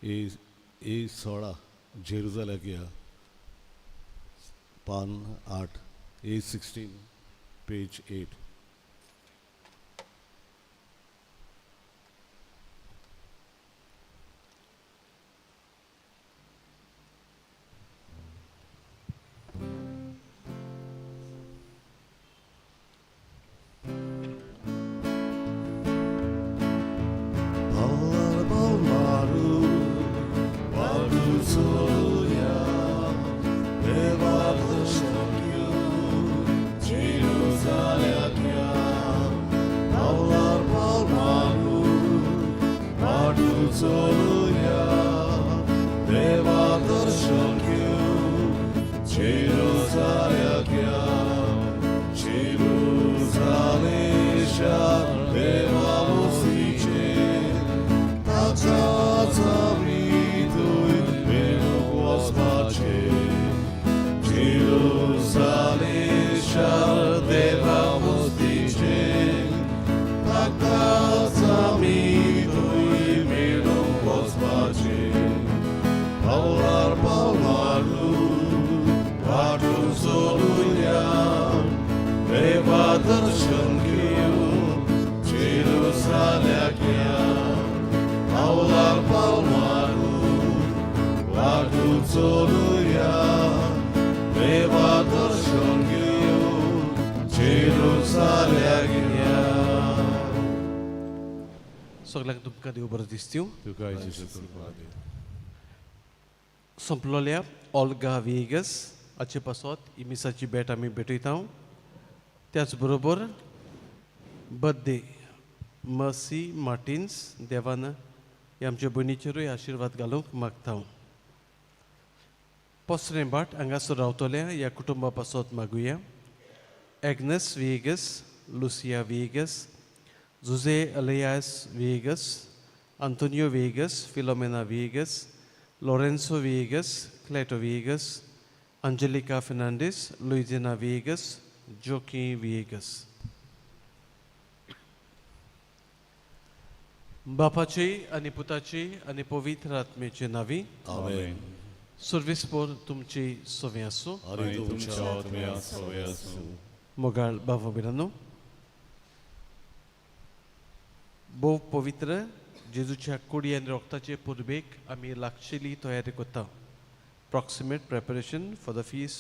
ए ए 16 जेरुजाल्याक या, पान 8, A 16 page 8. सगळ्यांक तुमकां देव बरें दिसतीव. संपलोल्या ओल्गा व्हिएगस हाचे पासत ही मिसाची भेट आमी भेटयता. त्याच बरोबर बर्थडे मर्सी मार्टिन्स देवान हे आमच्या भयणीचेरूय आशिर्वाद घालूंक मागता. पोसरें भाट हांगासर रावतल्या ह्या कुटुंबा पासत मागुया. Agnes Viegas, Lucia Viegas, Jose Elias Viegas, Antonio Viegas, Filomena Viegas, Lourenco Viegas, Cleto Viegas, Angelica Fernandes, Luisina Viegas, Jockey Viegas. बापाची आनी पुताची आनी पवित्र आत्मेचे नावी आमेन. सर्वीस पोर तुमची सवी आसूं. आनी तुमच्या आत्म्यात सवय आसूं. मोगाळ बाबा बिरानो, भोव पवित्र जेजूच्या कुडी आनी रोगताचे पुर्बेक आमी लागशिली तयारी करता. Proximate preparation for the feast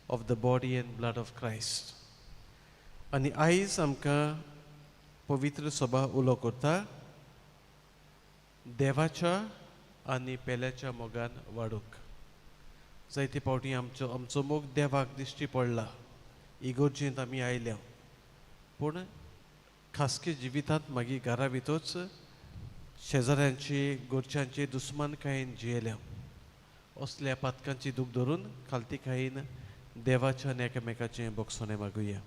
of the body and blood of Christ. आनी आयज आमकां पवित्र सभा उलो करता देवाच्या आनी पेल्याच्या मोगान वाडूंक. जायते फावटी आमचो आमचो मोग देवाक दिश्टी पडला, इगोर्जेंत आमी आयल्या, पूण खासगी जिवितांत मागीर घरा भितरूच शेजाऱ्यांची गोरच्यांची दुस्मानकायेन जियेल्या. असल्या पातकांची दूख धरून खालतीकायेन देवाच्या आनी एकामेकाचें बोगसणें मागुया.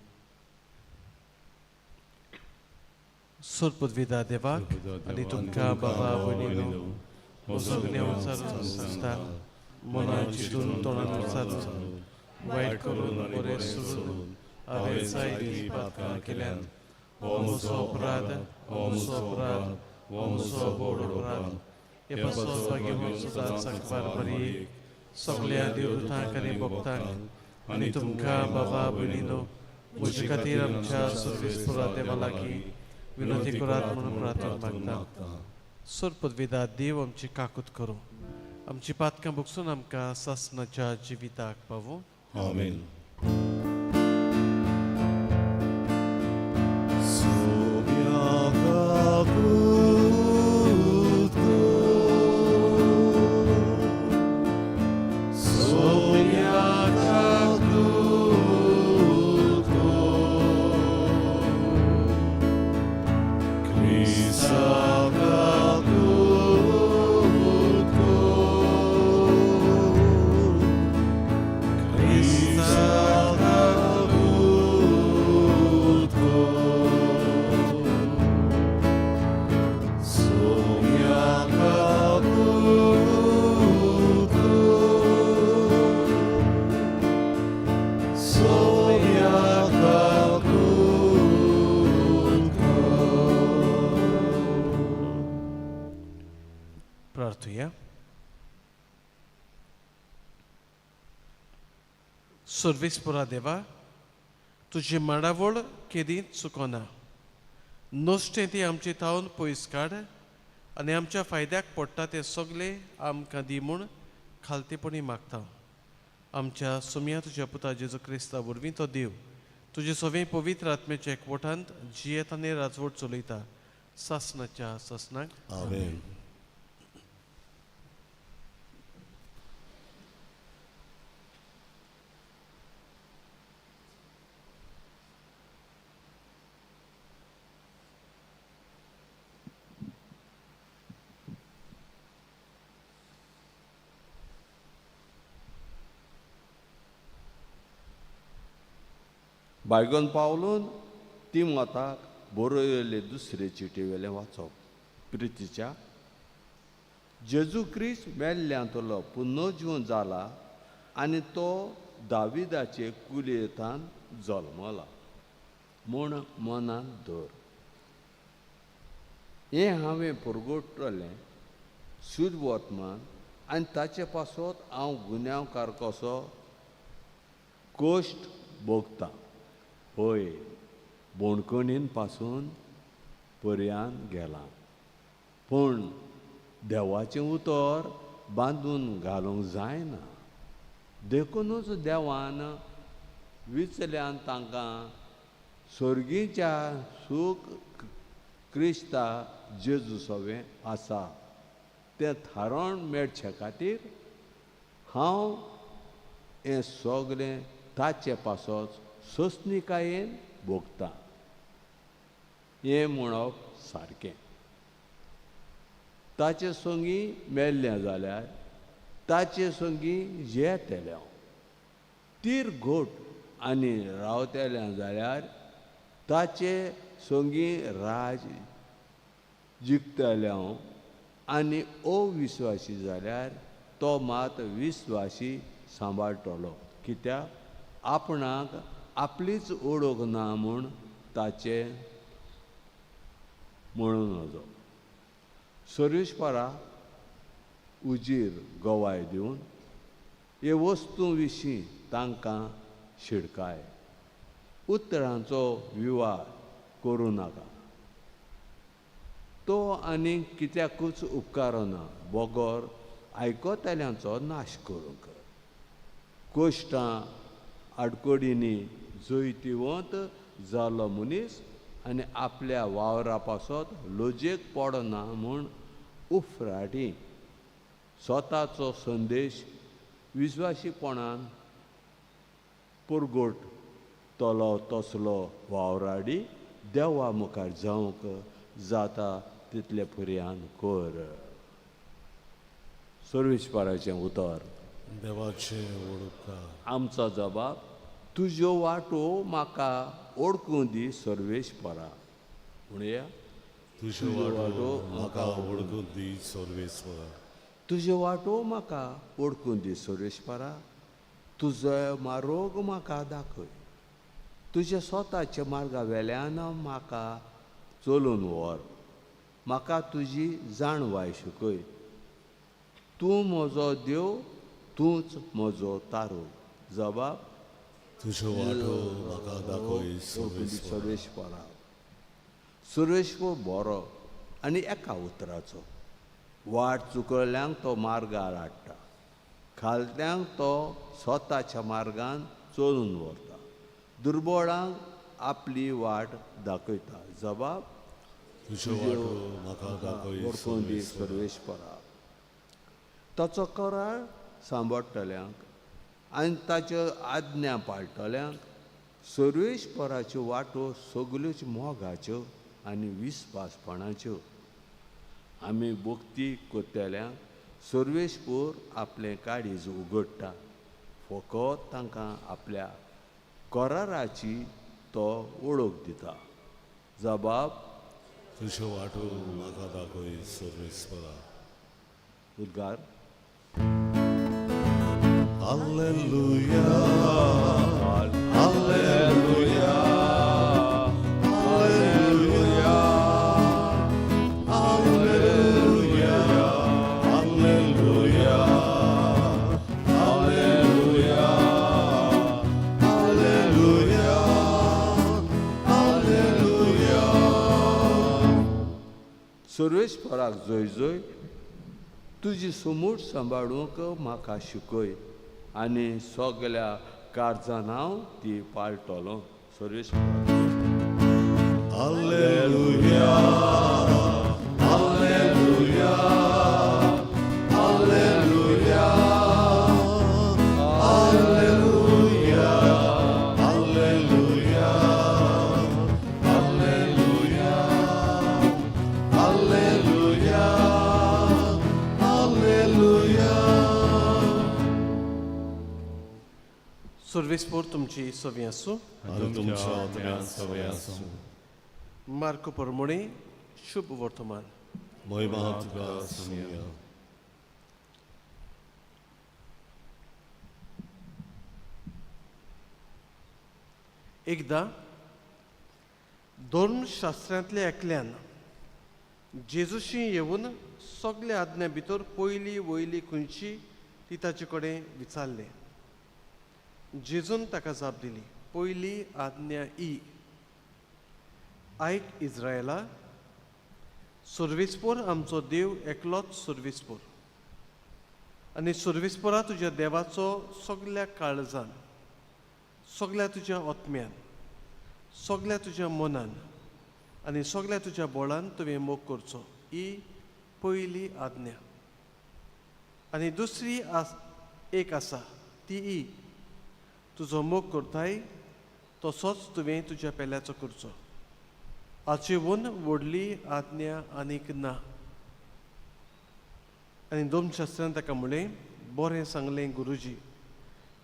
सोरपदविदा देवाक आनी तुमकां बाबा भयणीनो म्हजो गुन्यांव उचारून सांगता, मनान चिंतून तोंडान उचारून वायट करून बरें सोडून हांवें जायतीं पातकां केल्यात. हो म्हजो अपराध, हो म्हजो अपराध, हो म्हजो व्हड अपराध. हे पासत मागीर सदांच साकवार बरी सगळ्या देवदूतांक आनी भक्तांक आनी तुमकां बाबा भयणीनो म्हजे खातीर आमच्या सर्वेस्परा देवा लागीं विनंती करात म्हणून प्रार्थना मागता. सोरपदविदा देव आमची काकूत करूं, आमची पातकां भोगसून आमकां सासणाच्या जिविताक पावूं. आमेन. प्रार्थुया. सर्वेस्परा देवा, तुजी मांडावळ केदींच चुकना. नश्टें ती आमचे थावन पयस काड आनी आमच्या फायद्याक पडटा तें सगलें आमकां दी म्हूण खालतेपणी मागता. आमच्या सोम्या तुज्या पुता जेजू क्रिस्ता वरवीं तो देव तुजे सगळे पवित्र आत्म्याच्या एकवटांत जियेत आनी राजवट चलयता सासनाच्या सासनाक. आमेन. बायगन पावलून तिमोताक बरयल्ले दुसरे चिटी वेलें वाचप. प्रितीच्या जेजू क्रिस्त मेल्ल्यांतलो पुनर्जीवन जाला आनी तो दाविदाचे कुलयेंतान जल्मला म्हूण मनांत धर. हें हांवें परगटलें शुद्ध आनी ताचे पासत हांव गुन्यांवकार कसो कश्ट भोगतां. हय, बोणकणीन पासून पर्यान गेलां, पूण देवाचें उतर बांदून घालूंक जायना. देखुनूच देवान विचल्यान तांकां सर्गीच्या सूख क्रिस्ता जेजू सवें आसा तें थारावन मेळचे खातीर हांव हें सगलें ताचे पासत सोंसणीकायेन भोगता. हें म्हणप सारकें. ताचे संगी मेल्लें जाल्यार ताचे संगी जियेतलें हांव. तीर घोट आनी रावतलें जाल्यार ताचे संगी राज जिखतलें हांव. आनी अविस्वासी जाल्यार तो मात विस्वासी सांबाळटलो, कित्याक आपणाक आपलीच ओळख ना म्हूण ताचें म्हणूं नजो. सर्वेस्परा उजीर गवाय दिवन हे वस्तू विशीं तांकां शिडकाय. उतरांचो विवाद करूं नाका, तो आनी कित्याकूच उपकारना, बगर आयकतल्यांचो नाश करूंक. कश्टां आडकोडींनी जैतिवंत जालो मनीस आनी आपल्या वावरा पासत लजेक पडना म्हूण उफराटी स्वताचो संदेश विस्वाशीपणान पुरगोट तलो तसलो वावराडी देवा मुखार जावंक जाता तितले पर्यान कर. सर्वेस्पराचें उतर. देवाचें वडुपकार. आमचो जबाब, तुज्यो वाटो म्हाका ओळखूं दी सर्वेस्परा. म्हणया, तुज्यो वाटो म्हाका वळखूं दी सर्वेस्परा. तुज्यो वाटो म्हाका वळखूं दी सर्वेस्परा. तुजो मार्ग म्हाका दाखय. तुज्या स्वताच्या मार्गा वेल्यान म्हाका चलून व्हर. म्हाका तुजी जाणवाय शिकय. तूं म्हजो देव, तूंच म्हजो तारो. जबाब, तुज्यो वाटो म्हाका दाखय सर्वेस्परा. सर्वेस्पर बरो आनी एका उतराचो. वाट चुकल्ल्यांक तो मार्गार हाडटा, खालत्यांक तो स्वताच्या मार्गान चलून व्हरता, दुर्बळांक आपली वाट दाखयता. जबाब, तुज्यो वाटो म्हाका दाखय वळखून दी सर्वेस्परा. ताचो करार सांबाळटल्यांक आनी ताच्यो आज्ञा पाळटल्यांक सर्वेस्पराच्यो वाटो सगल्योच मोगाच्यो आनी विस्वासपणाच्यो. आमी भक्ती करतल्यांक सर्वेस्पर आपलें काळीज उगडटा, फकत तांकां आपल्या कराराची तो वळख दिता. जबाब, तुज्यो वाटो म्हाका दाखय सर्वेस्परा. उद्गार. Alleluia, Alleluia, Alleluia, Alleluia, Alleluia, Alleluia, सर्वेस्पराक जय जय. तुजी सुमूट सांबाळूंक म्हाका शिकय आनी सगल्या कारजान हांव ती पाळटलो. सर्वेस्पराक Alleluia, Alleluia, Alleluia, Alleluia, Alleluia, Alleluia, Alleluia, Alleluia. सर्वेस्पोर तुमची सवी आसूं. आनी तुमच्या आत्म्यान सवय आसूं. मार्को परमोणे शुभ वर्तमान. महिमा तुका सुनिया. एकदां धर्मशास्त्रांतल्या एकल्यान जेजूशी येवन सगल्या आज्ञा भितर पयली वयली खंयची ती ताचे कडेन विचारलें. जेजून ताका जाप दिली, पयली आज्ञा ही, आयक इज्रायला, सर्वेस्पोर आमचो देव एकलोच सर्वेस्पोर आनी सर्वेस्पोरा तुज्या देवाचो सगल्या काळजान, सगल्या तुज्या आत्म्यान, सगल्या तुज्या मनान आनी सगल्या तुज्या बोळान तुवें मोग करचो. ही पयली आज्ञा. आनी दुसरी आस एक आसा ती ही, तुजो मोग करताय तसोच तुवें तुज्या पेल्याचो करचो. हाचे वून व्हडली आज्ञा आनीक ना. आनी धर्मशास्त्रान ताका म्हणलें, बरें सांगलें गुरुजी,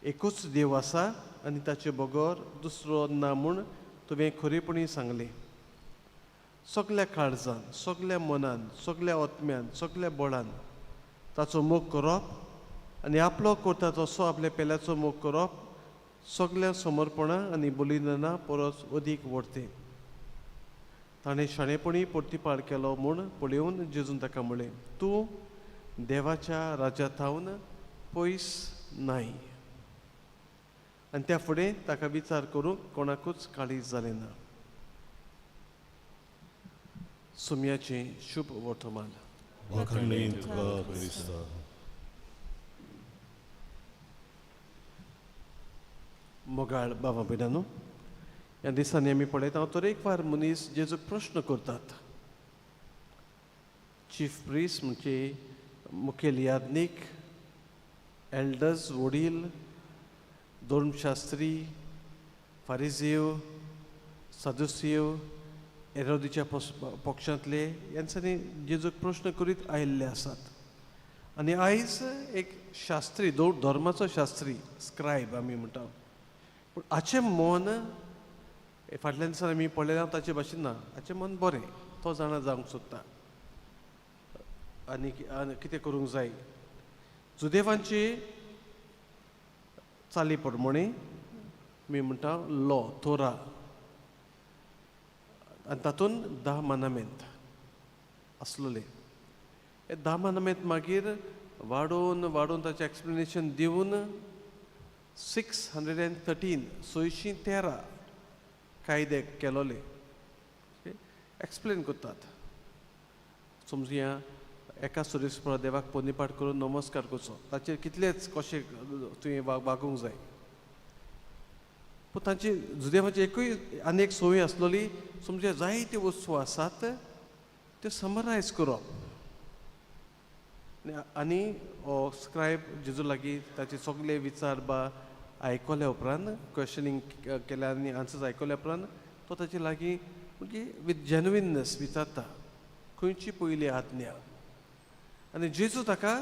एकूच देव आसा आनी ताचे बगर दुसरो ना म्हूण तुवें खरेपणी सांगलें. सगल्या काळजान, सगल्या मनान, सगल्या आत्म्यान, सगल्या बळान ताचो मोग करप आनी आपलो करता तसो आपल्या पेल्याचो मोग करप सगल्या समर्पणां आनी बलिदाना परस अदीक व्हडतें. ताणें शाणेपणी प्रतिपाळ केलो म्हूण पळोवन जेजून ताका म्हणलें, तूं देवाच्या राज्या थावन पयस नाय. आनी त्या फुडें ताका विचार करूंक कोणाकूच काळीज जालें ना. सुम्याचें शुभ वर्तमान. वाखाणणी तुका क्रिस्ता. मोगाळ बाबा भयणांनो, ह्या दिसांनी आमी पळयता तरेकवार मनीस जेजूक प्रश्न करतात. चीफ प्रिस्ट म्हणजे मुखेल याज्ञीक, एल्डर्स वडील, धर्मशास्त्री, फारिजीव, सदुसीव, एरोदीच्या पक्षांतले यांच्यानी जेजूक प्रश्न करीत आयिल्ले आसात. आनी आयज एक शास्त्री, धर्माचो शास्त्री, स्क्रायब आमी म्हणटा, पूण हाचें मन फाटल्या दिसान आमी पळयलां ताचे भाशेन ना. हाचें मन बरें, तो जाणा जावंक सोदता आनी कितें करूंक जाय. जुदेवांची चाली प्रमाणे आमी म्हणटा लॉ, तोरा, आनी तातूंत 10 मानामेंत आसलेले. हे 10 मानामेंत मागीर वाडोवन वाडोवन ताचें एक्सप्लेनेशन दिवन 613 613 कायदे केलोले एक्सप्लेन करतात. समजुया एका सुरेशपुरा देवाक पोनीपाट करून नमस्कार करचो, ताचेर कितलेच कशें तुवें वागूंक जाय. पूण तांची जुदेवाची एकूय आनी एक संवय आसलेली, समजुया जायत्यो वस्तू आसात त्यो समरायज करप आनी स्क्रायब जेजू लागीं ताचे सगळे विचार बा आयकल्या उपरांत, क्वेशनींग केल्या आनी आन्सर्स आयकल्या उपरांत तो ताचे लागीं म्हणजे विथ जेन्युइननेस विचारता खंयची पयली आज्ञा. आनी जेजू ताका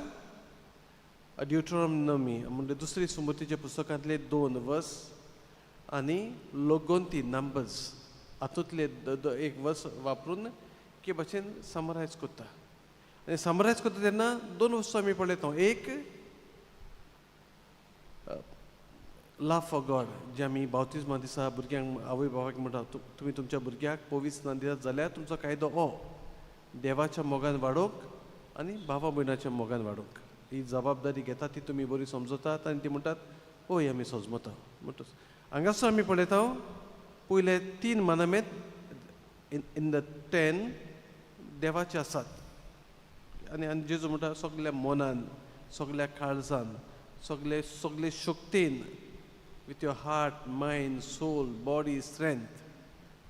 ड्युट्रोनॉमी म्हणजे दुसरी सुमतीच्या पुस्तकांतले 2 वर्स आनी लोगोंती नंबर्स हातूंतले एक वर्स वापरून की भाशेन समरायज करता. आनी समरायज करता तेन्ना 2 वस्तू आमी पळयता. एक लव फॉर गॉड, जे आमी बावतिज्मा दिसा भुरग्यांक आवय बापायक म्हणटा, तुमी तुमच्या भुरग्याक पवित्र स्नान दितात जाल्यार तुमचो कायदो हो देवाच्या मोगान वाडोवंक आनी भावा भयणाच्या मोगान वाडोवंक. ही जबाबदारी घेता ती तुमी बरी समजतात आनी ती म्हणटात हय आमी सजमता. म्हणटच हांगासर आमी पळयता पयले 3 मानामेंत इन the 10 देवाचे आसात. आनी आनी जेजू म्हणटा सगल्या मनान, सगल्या काळजान, सगले सगले शक्तीन, with your heart, mind, soul, body, strength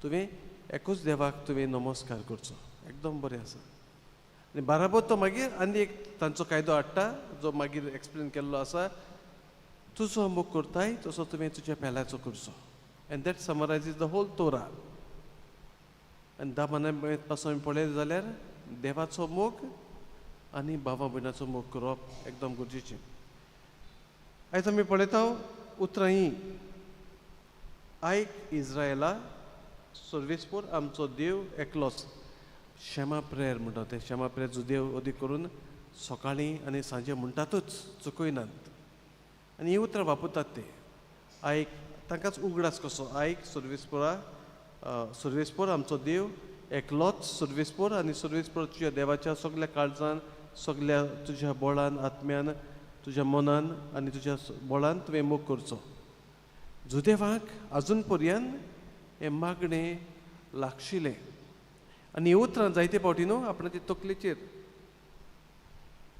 तुवें एकूच देवाक तुवें नमस्कार करचो. एकदम बरें आसा. आनी बाराबर तो मागीर आनी एक तांचो कायदो हाडटा जो मागीर एक्सप्लेन केल्लो आसा, तुजो मोग करताय तसो तुवें तुज्या पेल्याचो करचो. And that summarizes the whole Torah. आनी धा मना पासून आमी पळयलें जाल्यार देवाचो मोग आनी भावा भयणाचो मोग करप एकदम गरजेचें. आयज आमी पळयता उतरां ही, आयक इज्रायला, सर्वेस्पोर आमचो देव एकलोच. क्षमा प्रेयर म्हणटा ते, क्षमा प्रेयर जुदेव अदीक करून सकाळीं आनी सांजे म्हणटातूच, चुकयनात. आनी ही उतरां वापरतात ते. आयक, तांकांच उगडास कसो, आयक सर्वेस्पोरा, सर्वेस्पोर आमचो देव एकलोच सर्वेस्पोर, आनी सर्वेस्पोर तुज्या देवाच्या सगल्या काळजान, सगल्या तुज्या बळान, आत्म्यान, तुज्या मनान आनी तुज्या बळान तुवें मोग करचो. जुदेवाक आजून पर्यंत हें मागणें लागशिल्लें. आनी ही उतरां जायते फावटी न्हू आपणाचे तकलेचेर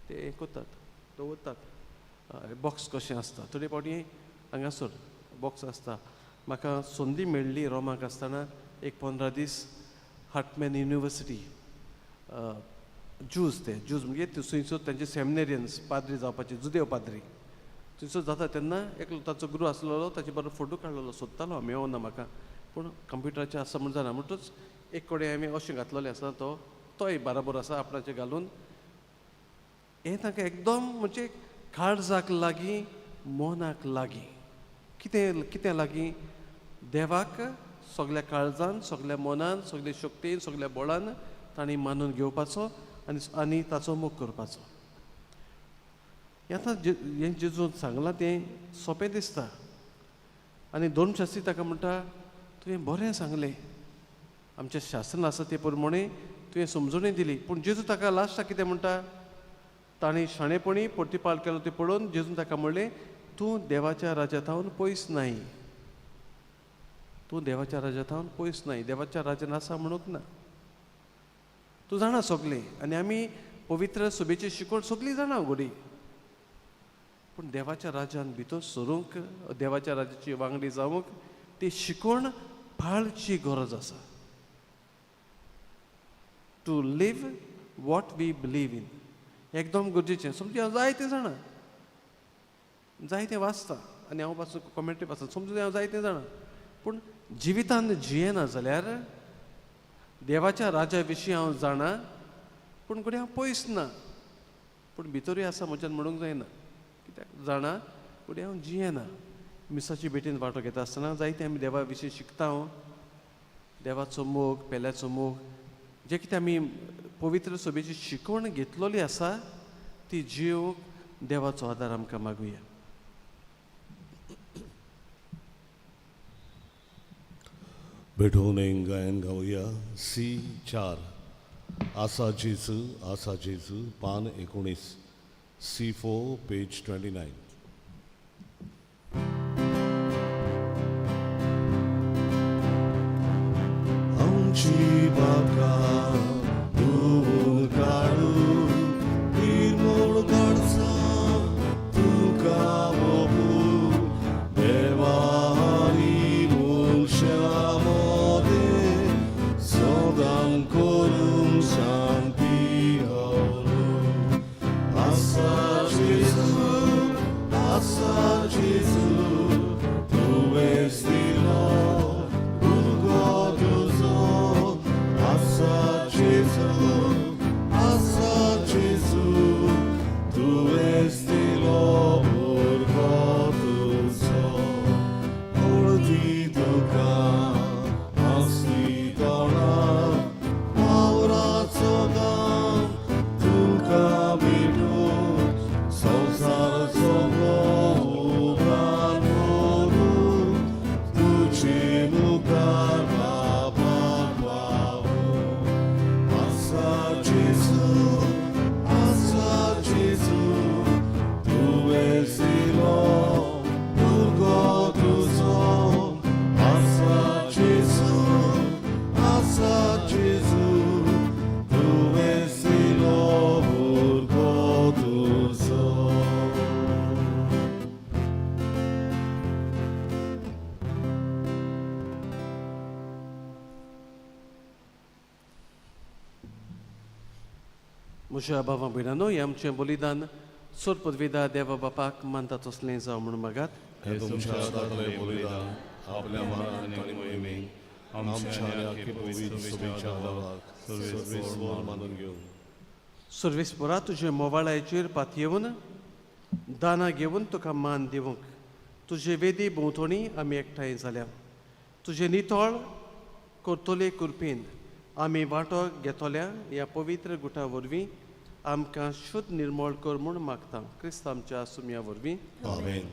ते हें करतात, दवरतात. बॉक्स कशें आसता थोडे फावटी हांगासर बॉक्स आसता. म्हाका संदी मेळ्ळी रोमाक आसतना एक 15 दीस हार्टमॅन युनिवर्सिटी, ज्यूज, ते ज्यूज म्हणजे थंयसर तांचे सेमिनेरियन्स पाद्री जावपाचे, जुदेव पाद्री थंयसर जाता. तेन्ना एकलो ताचो गुरू आसलेलो, ताचे बरोबर फोटो काडलेलो, सोदतालो हांव, मेळोना म्हाका, पूण कंप्युटराचेर आसा म्हूण जाणा. म्हणटच एक कडेन हांवें अशें घातलेलें आसा, तो तोय बाराबर आसा आपणाचें घालून. हें तांकां एकदम म्हणजे काळजाक लागीं, मनाक लागीं. कितें कितें लागीं? देवाक सगल्या काळजान, सगल्या मनान, सगल्या शक्तीन, सगल्या बळान तांणी मानून घेवपाचो आनी आनी ताचो मोग करपाचो. आतां हें जेजून सांगलां तें सोंपें दिसता. आनी धर्मशास्त्री ताका म्हणटा, तुवें बरें सांगलें, आमच्या शास्त्रान आसा ते प्रमाणे तुवें समजणी दिली. पूण जेजू ताका लास्टाक कितें म्हणटा, तांणी शाणेपणी प्रतिपाल केलो तें पळोवन जेजून ताका म्हणलें, तूं देवाच्या राज्या थावन पयस नाय, तूं देवाच्या राज्या थावन पयस नाय, देवाच्या राज्यान आसा म्हणूंक ना. तूं जाणा सगलें, आनी आमी पवित्र सभेची शिकवण सगळीं जाणा घोडी, पूण देवाच्या राज्यान भितर सरूंक, देवाच्या राज्याची वांगडी जावंक ती शिकवण पाळची गरज आसा. To live what we believe in एकदम गरजेचें. समजून हांव जायतें जाणा, जायतें वाचता आनी हांव पासून कॉमेंट्री पासून समजून हांव जायतें जाणा, पूण जिवितान जियेना जाल्यार देवाच्या राजा विशीं हांव जाणा, पूण घडये हांव पयस ना, पूण भितरूय आसा म्हज्यान म्हणूंक जायना. कित्याक जाणा, घडये हांव जियेना. मिसाची भेटीन वांटो घेता आसतना जायतें आमी देवा विशीं शिकता, हांव देवाचो मोग, पेल्याचो मोग, जें कितें आमी पवित्र सभेची शिकवण घेतलेली आसा ती जिवंक देवाचो आदार आमकां मागुया. भेटून एक गायन गावया, सी 4, आसा जेजू, आसा जेजू, पान 19, C4 page 29. आमची बाका धुवून काडू, निर्मूळ काडचा तुका ओपू, देवा आनी मनशा मदें सदां करूंक शांती हाडू. आसा जेजू, आसा जेजू, तुवेंच दिलो भुरगो तुजो. आसा जेजू, आसा जेजू, तुवेंच दिलो भुरगो तुजो. हळदी तुका आसली तोंडाक, वावराचो गांव तुका भेटून, संवसार सगळो म्हज्या भावा भयणांनो, हें आमचें बलिदान सोर पदवीदा देवा बापाक मानता तसलें जावं म्हणून मागात. हे तुमच्या हातांतलें बलिदान आपल्या मान आनी मोहिमेक आमच्या आनी आख्खे पवित्र सभेच्या आदाराक सर्वेस्पर मानून घेवं. सर्वेस्परा, तुजे मोवाळायचेर पातयेवन दानां घेवन तुका मान दिवंक तुजे वेदी भोंवतणी आमी एकठांय जाल्या. तुजें नितळ करतले कृपेन आमी वांटो घेतल्या ह्या पवित्र गुटा वरवीं आमकां शुद्ध निर्मळ कर म्हूण मागता, क्रिस्त आमच्या सुम्या वरवीं. आमेन.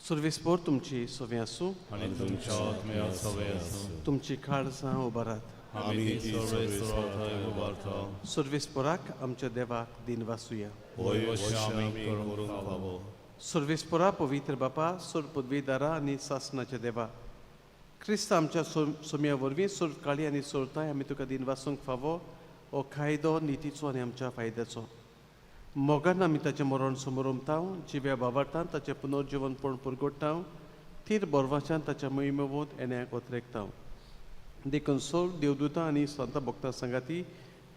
सर्वेस्पर तुमची सवे आसूं आनी तुमच्या आत्म्या सवे आसूं. तुमची काळजां उबारात. आमी ती सर्वेस्परा थंय उबारता. सर्वेस्पराक आमच्या देवाक दिन वासुया. होय, अशें आमी करूंक फावो. सर्वेस्परा, पवित्र बापा, सोर पदवीदारा आनी सासणाच्या देवा, क्रिस्त आमच्या सोम्या वरवीं सोर काळी आनी सोरताय आमी तुका दिन वासूंक फावो हो कायदो नितीचो आनी आमच्या फायद्याचो. मोगान आमी ताचें मरण समरमता, जिव्या बाबार्तान ताचें पुनर्जिवनपण पुरगोडटा, थीर बोरवाच्यान ताच्या मोहिमेवत येण्याक ओतरेकता. देखून सोर देवदूतां आनी संत भक्तां सांगाती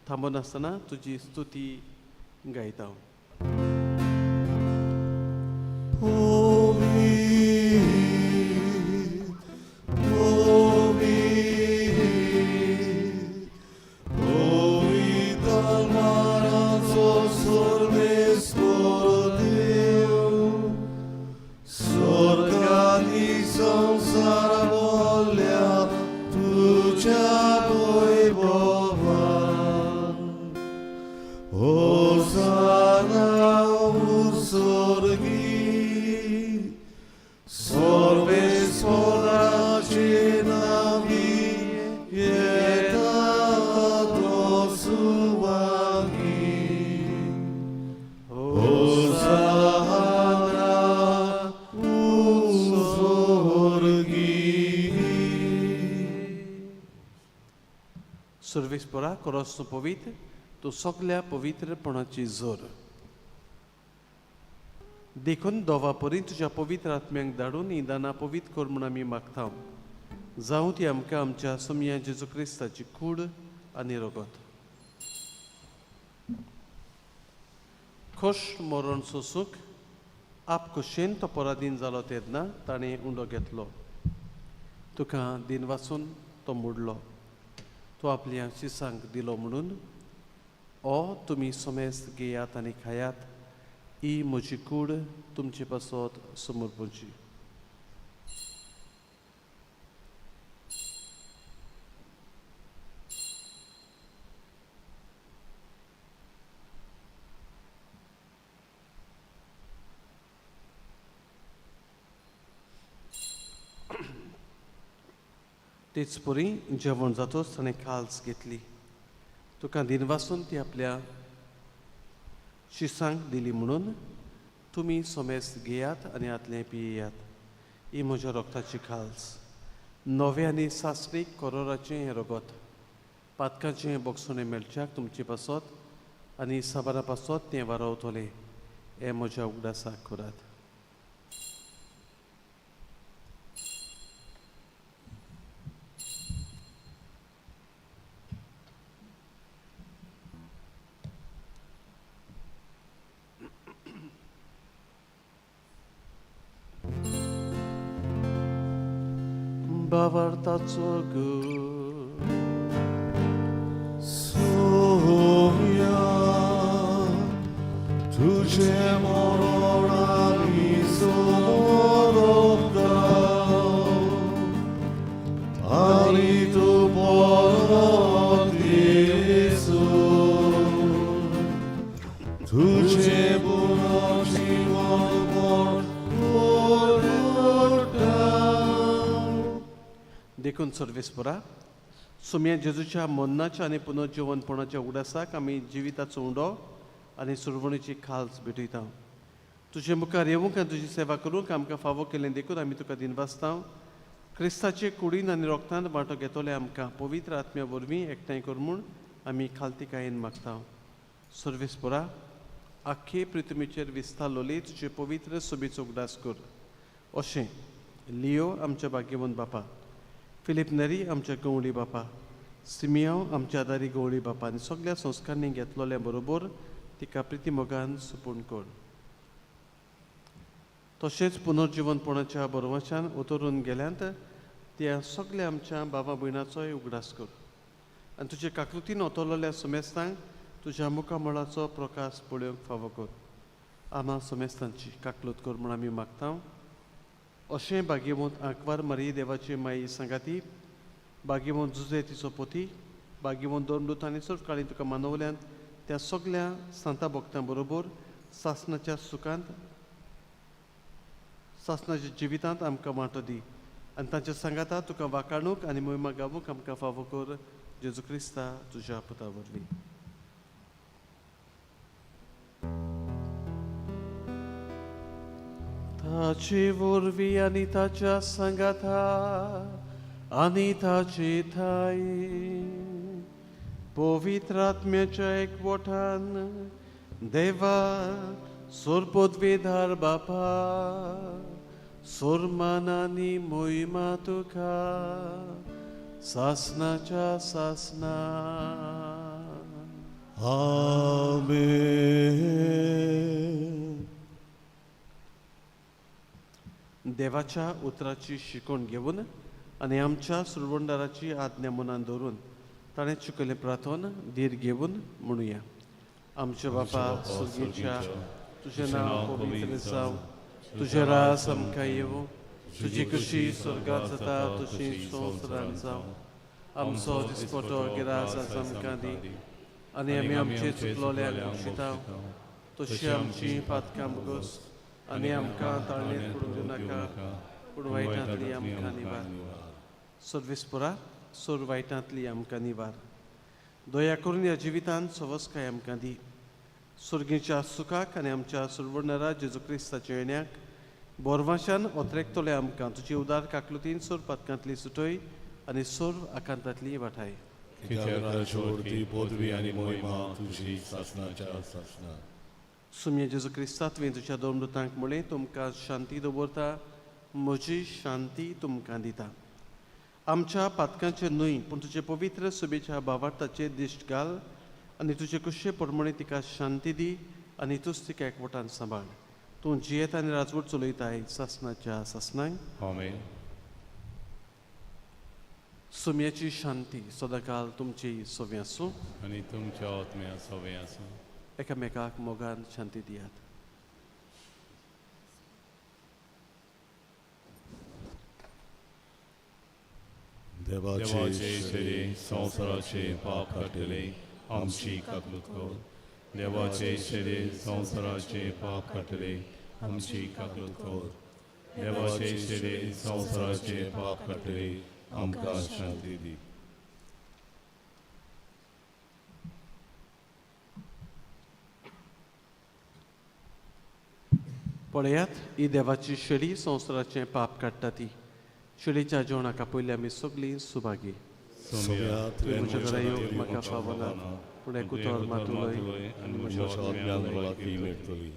थांबनासतना तुजी स्तुती गायता. सर्वेस्परा, कोरोस पवित्र तूं सगल्या पवित्रपणाची जोर. देखून दोवा परी तुज्या पवित्र आत्म्यांक धाडून ही दानां पवित्र कर म्हूण आमी मागता. जावं ती आमकां आमच्या सोमया जेजू क्रिस्ताची कूड आनी रगत. खोश मरण सोसूंक आपखोशेन तो पराधीन जालो तेन्ना ताणें उंडो घेतलो, तुका दिन वाचून तो मोडलो, तो आपल्या शिसांक दिलो म्हणून, ओ तुमी समेस्त घेयात आनी खायात, ही म्हजी कूड तुमचे पासत समर्पणची. तेच परी जेवण जातोच ताणें काल्स घेतली, तुका दिनवासून ती आपल्या शिसांक दिली म्हणून, तुमी सोमेस्त घेयात आनी आतलें पियेयात, ही म्हज्या रोगताची खाल्स, नवें आनी सासरीक कोरोराचें हें रगत, पातकाचें हें बोगसणें मेळच्याक तुमचे पासत आनी साबारा पासत तें वारवतलें, हें म्हज्या उगडासाक करात. बाबार्थाचो गूण सोम्या तुझे मरण आमी समोरता आनी तूं परत येसो तुझे पुनर्जीवनपण पुरवता. देखून सर्वेस्परा, सोम्या जेजूच्या मरणाच्या आनी पुनर्जिवनपणाच्या उडासाक आमी जिविताचो उंडो आनी सुरवणीची खाल्स भेटयता. तुजे मुखार येवंक आनी तुजी सेवा करूंक आमकां फावो केलें देखून आमी तुका दिनवासता. क्रिस्ताचे कुडीन आनी रोगतान वांटो घेतले आमकां पवित्र आत्म्या वरवीं एकठांय कर म्हूण आमी खालतीकायेन मागता. सर्वेस्परा, आख्खे पृथ्वीचेर विस्तारलोली तुजे पवित्र सोबीचो उगडास कर. अशें लियो आमच्या भाग्यवंत बापा, फिलीप नेरी आमच्या गवळी बापा, सिमियांव आमच्या दारी गवळी बापा आनी सगळ्या संस्कारांनी घेतलोल्या बरोबर तिका प्रितीमोगान सुपूण कर. तशेंच पुनर्जिवनपणाच्या बरोवशान उतरून गेल्यांत त्या सगळ्या आमच्या बाबा भयणाचोय उगडास कर आनी तुजे काकृतीन ओतरलेल्या समेस्तांक तुज्या मुखामळाचो प्रकाश पळोवंक फावो कर. आमा समेस्तांची काकलूत कर म्हूण आमी मागता. अशें भाग्यवंत आंकवार मारी देवाची माई सांगाती, भाग्यवंत जुजे तिचो पोती, भाग्यवंत दोन आनी सर्व काळी तुका मानवल्यांत त्या सगळ्या सांता भक्तां बरोबर सासनाच्या सुखांत सासनाच्या जिवितांत आमकां वांटो दी आनी तांच्या सांगाता तुका वाकाणूक आनी मोहिमा गावूंक आमकां फावो कर. जेजू क्रिस्ता तुज्या पुता वरवीं. ताचे वरवीं आनी ताच्या सांगाता आनी ताचे ठाई पवित्र आत्म्याच्या एकवटान देवा सोरपदवीधार बापा सोरमान आनी मोहिमा तुका सासनाच्या सासना. आमेन. देवाच्या उतराची शिकवण घेवन आनी आमच्या सुरवंडाराची आज्ञा मनान धरून ताणें चुकयलें प्रार्थन धीर घेवन म्हणुया. आमच्या बापा सुर्गीच्या, तुजें नांव पवित्र जावं, तुजें रास आमकां येवं, तुजी खुशी स्वर्गांत जाता तशी संवसारांत जावं. आमचो दिसपटो गिरास आज आमकां दी आनी आमी आमचे चुकलोल्यांक बक्षिता तशी आमची पातकां भोगस आनी आमकां ताळणेंत पडूंक दिवनाका, पूण वायटांतली आमकां निवार. सर्वेस्परा सोर वायटांतली आमकां निवार. दया करून ह्या जिवितांत सवसकाय आमकां दी. सुर्गीच्या सुखाक आनी आमच्या सुरवणरा जेजू क्रिस्ताच्या येण्याक बोरवाशान ओतरेकतले आमकां तुजी उदार काकलुतीन सोर पातकांतली सुटय आनी सोर आकांतांतली वाठाय. पदवी आनी मोहिमा तुजी सासनाच्या सासना. सुम्या जेजू क्रिस्ता तुवें तुज्या दोन दुतांक म्हणलें, तुमकां शांती दवरता, म्हजी शांती तुमकां दिता. आमच्या पातकांचेर न्हय पूण तुजे पवित्र सभेच्या भावार्थाचेर दिश्ट घाल आनी तुजे कुशे प्रमाणे तिका शांती दी आनी तूंच तिका एकवटान सांबाळ. तूं जियेत आनी राजवट चलयताय सासनाच्या सासनाक. आमेन. सुम्याची शांती सदांकाल तुमची सव्यां आसूं आनी तुमच्या आत्म्या सव्यां आसूं. एकामेकाक मोगान शांती दियात. देवाचे शरीर संवसाराचे पाप काडटले आमची काकलूत कर. देवाचे शरीर संवसाराचे पाप काडटले आमची काकलूत कर. देवाचे शरीर संवसाराचे पाप काडटले आमकां शांती दी. पळयात, ही देवाची शेळी संवसाराचें पाप काडटा ती. शेळीच्या जेवणाक आपयले आमी सगळीं सुभागी. तुवें म्हज्या घरा येवंक म्हाका फावना, पूण एक उतर मात उलय आनी म्हज्या आत्म्यान भलायकी मेळटली.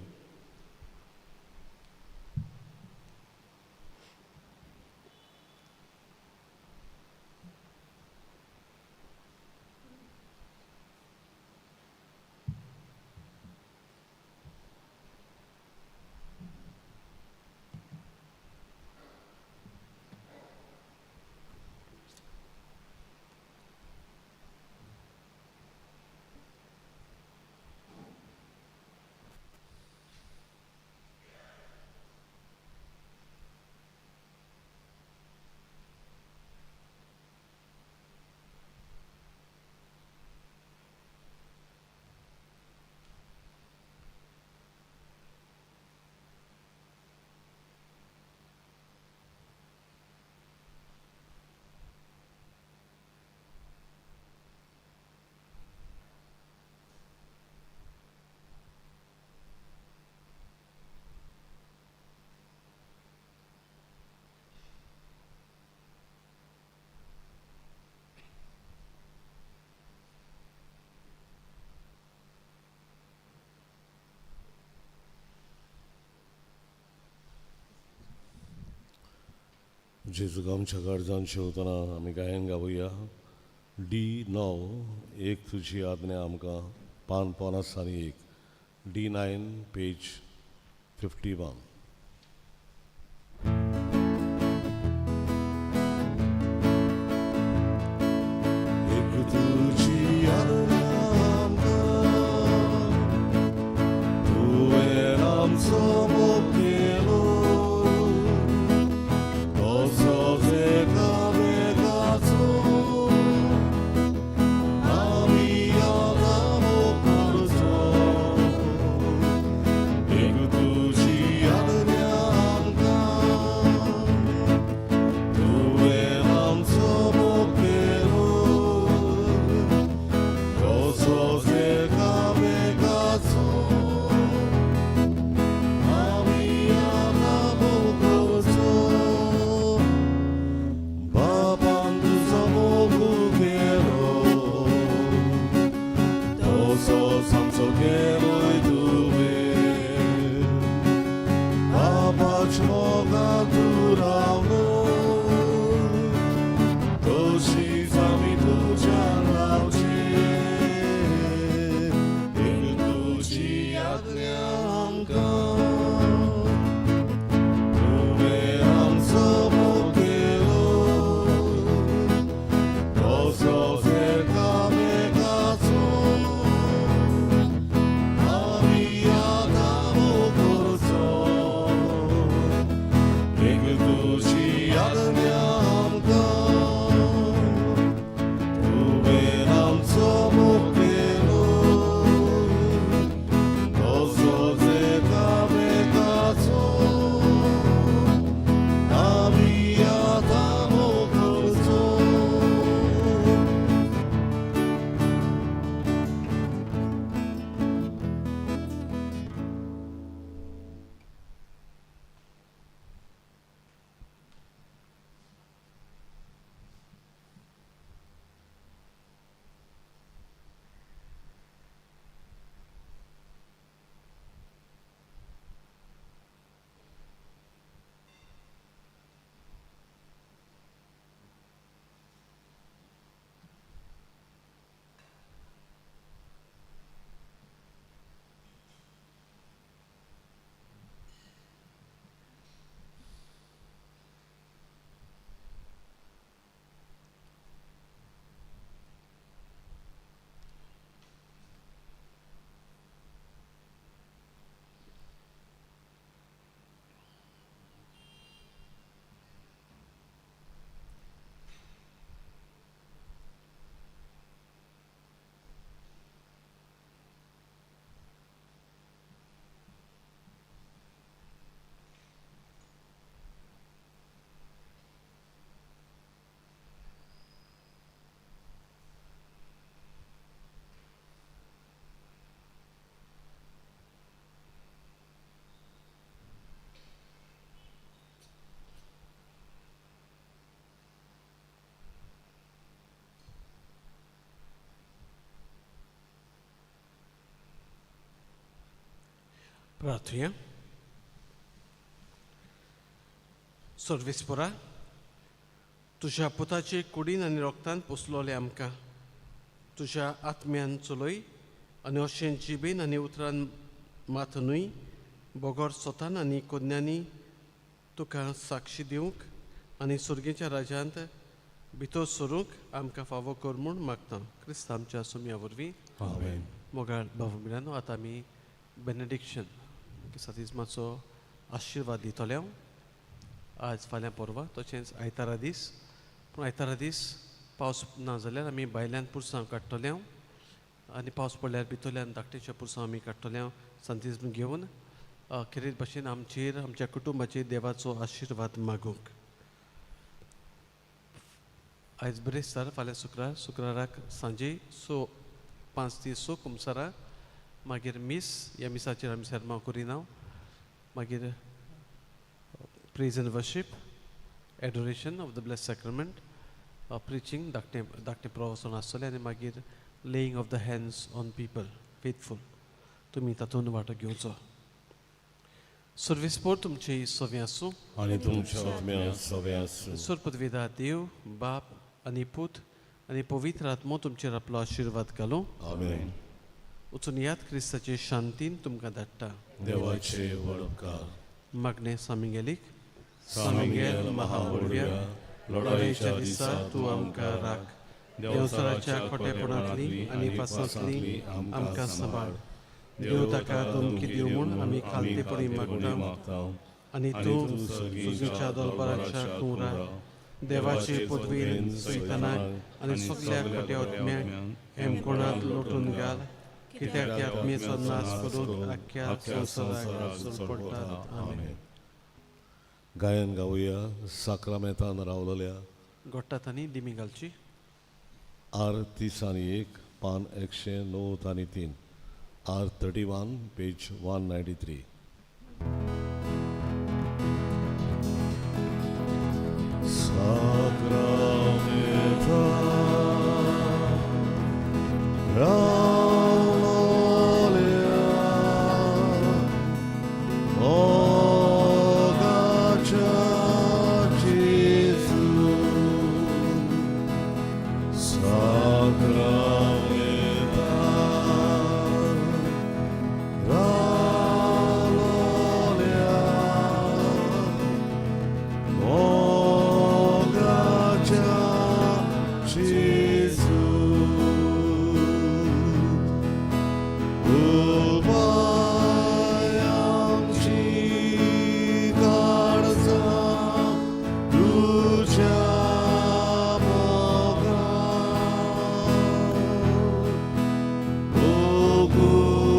जेजूक आमच्या गरजान शेवतना आमी गायन गावया. डी 9 एक तुजी आज्ञा आमकां, पान 51, D9 page 51. एक तुजी आज्ञा आमकां, तुवें आमचो मोग केलो, तसोच एकामेकाचो आमी आतां मोग करचो. एक तुजी आज्ञा आमकां, तुवें आमचो मोग केलो, तसोच एकामेकाचो आमी आतां मोग करचो. बापान तुजो मोग केलो, तसोच आमचो केलोय तुवें. बापाच्या मोगान तूं रावलो, तशीच आमी तुज्यान रावचें. एक तुजी आज्ञा आमकां, तुवें आमचो मोग केलो, तसोच एकामेकाचो आमी आतां मोग करचो. एक तुजी आज्ञा आमकां, तुवें आमचो मोग केलो, तसोच एकामेकाचो आमी आतां मोग करचो. प्रार्थुया. सर्वेस्पोरा, तुज्या पुताचे कुडीन आनी रोगतान पोसलोले आमकां तुज्या आत्म्यान चलय आनी अशें जिबेन आनी उतरान मात न्हय बगर सोतान आनी कोन्यांनी तुका साक्षी दिवंक आनी सुर्गेच्या राज्यांत भितर सरूंक आमकां फावो कर म्हूण मागता, क्रिस्त आमच्या सुम्या वरवीं. आमेन. मोगाळ भाव भयणांनो, आतां आमी बेनेडिक्शन, सांतिज्माचो आशिर्वाद दितले हांव आज, फाल्यां, परवां, तशेंच आयतारा दीस. पूण आयतारा दीस पावस ना जाल्यार आमी भायल्यान पुरसांव काडटले हांव आनी पावस पडल्यार भितरल्यान धाकटेच्या पुरसांव आमी काडटले हांव सांतिज्म घेवन, खेरीत भाशेन आमचेर, आमच्या कुटुंबाचेर देवाचो आशिर्वाद मागूंक. आयज बिरेस्तार, फाल्यां शुक्रार. शुक्राराक सांजे 5 ते 6 कुमसारा, मागीर मीस. ह्या मिसाचेर आमी सेरमांव करिना. मागीर praise and worship, adoration of the Blessed Sacrament, preaching, धाकटें धाकटें प्रवचन आसतलें आनी मागीर laying of the hands on people faithful. तुमी तातूंत वांटो घेवचो. सर्वेस्पोर तुमचे सवें आसूं. आनी तुमच्या आत्म्या सवें आसूं. सोरपदवेदा देव बाप आनी पूत आनी पवित्र आत्मो तुमचेर आपलो आशिर्वाद घालूं. आमेन. वचून याद क्रिस्ताचे शांतीन तुमकां धाडटा. देवाचे व्हड उपकार. मागणें सामिगेलीक. सामिगेल महावडव्या, लढायेच्या दिसा तूं आमकां राख. देवसराच्या खोटेपणांतली आनी पासांतली आमकां सांबाळ. देव ताका धमकी दिवं म्हूण आमी खालतेपणी मागता आनी तूं सुगीच्या दलबाराच्या कुंवरा देवाचे पदवीन सयतनाक आनी सगल्या खोट्या आत्म्यांक हेमकोणांत लोटून घाल, कित्याक त्या आत्म्याचो नाश करून आख्ख्या संवसाराक सोडपडटात. आमेन. गायन गावया साक्रामेंतान रावलेल्या गोट्टात आनी दिमी घालची. आर 31 पान 193, आर 31 पेज 193. साक्रामेंतान रावलेल्या मोगाच्या जेजू, साक्रामेंतान रावलेल्या मोगाच्या जेजू, उपायांची काळजां तुज्या मोगान, भोगूंक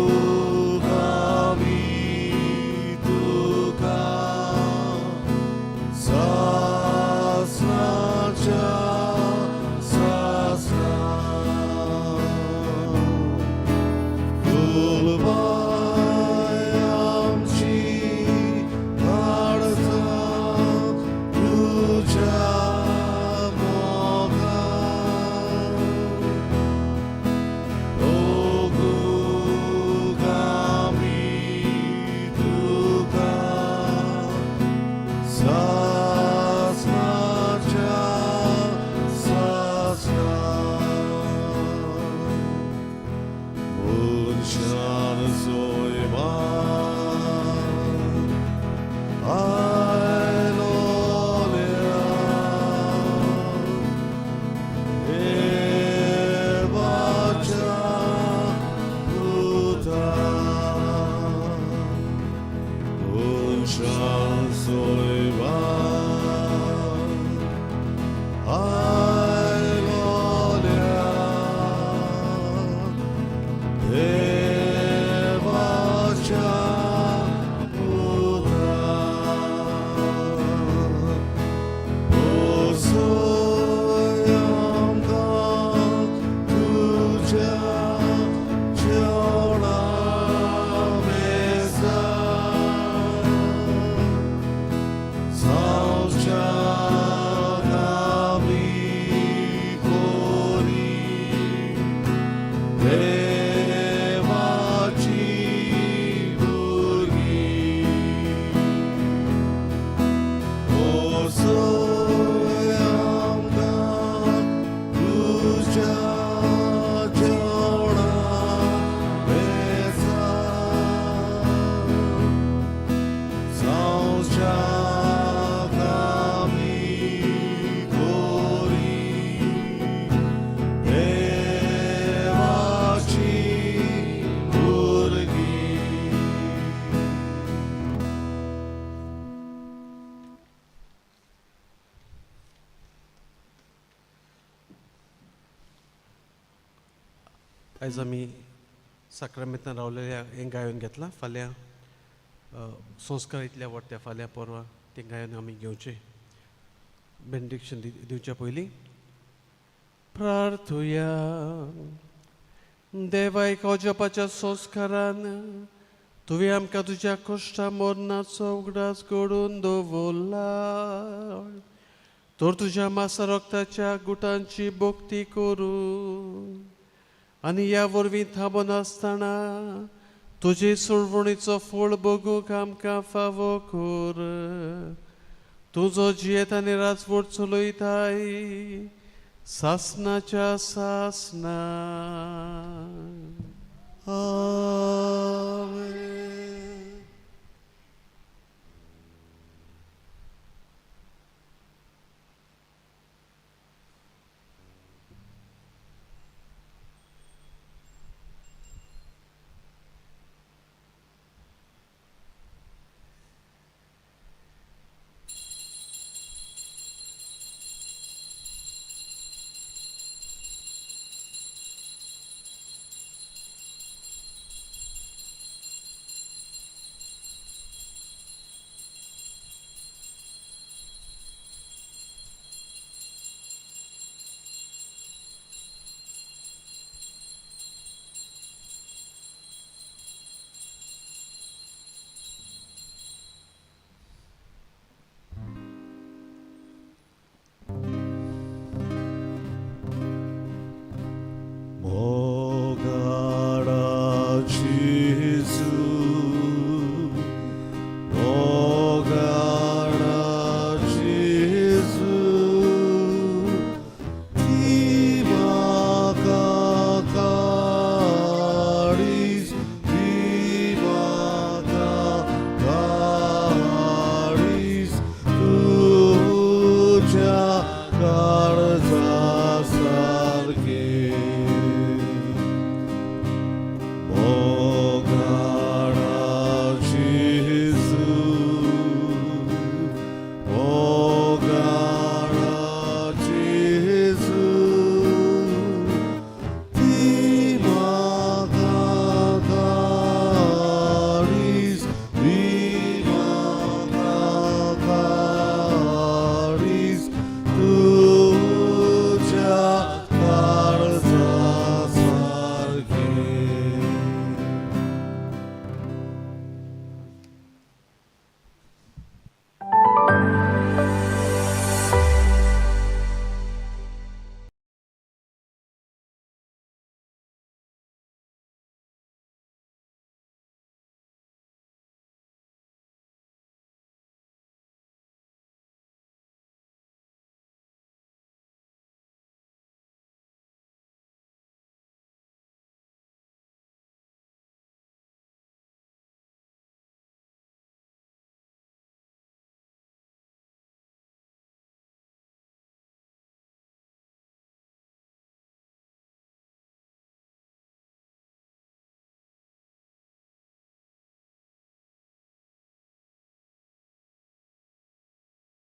आमी तुका सासणाच्या सासणा. फुलबायांची काळजां तुज्या मोगान, भोगूंक आमी तुका सासणाच्या सासणा. मनशान सोयमान आयलोल्या देवाच्या पुता, मनशान सोयमान आयलोल्या देवाच्या पुता, पोसय आमकां तुज्या जेवणा मेजार, जावच्याक आमी कोरी देवाची भुरगीं. पोसय आमकां तुज्या जेवणा मेजार, जावच्याक आमी कोरी देवाची भुरगीं. आयज आमी साक्रामेंतान रावलेल्या हें गायन घेतलां. फाल्यां संस्कार इतल्या व्हडत्या फाल्यां परवां तें गायन आमी घेवचें. बेनडिक्शन दिवच्या पयलीं प्रार्थुया. देवा, एका अजापाच्या संस्कारान तुवें आमकां तुज्या कश्टा मरणाचो उगडास घडोवन दवरला, तर तुज्या मासा रक्ताच्या गुटांची भक्ती करून आनी ह्या वरवीं थांबनासतना तुजे सोडवणीचो फळ बगूंक आमकां फावो कर. तुजो जियेत आनी राजवट चलयताय. सासनाच्या सासना. आमेन. मोगाडा जेजू.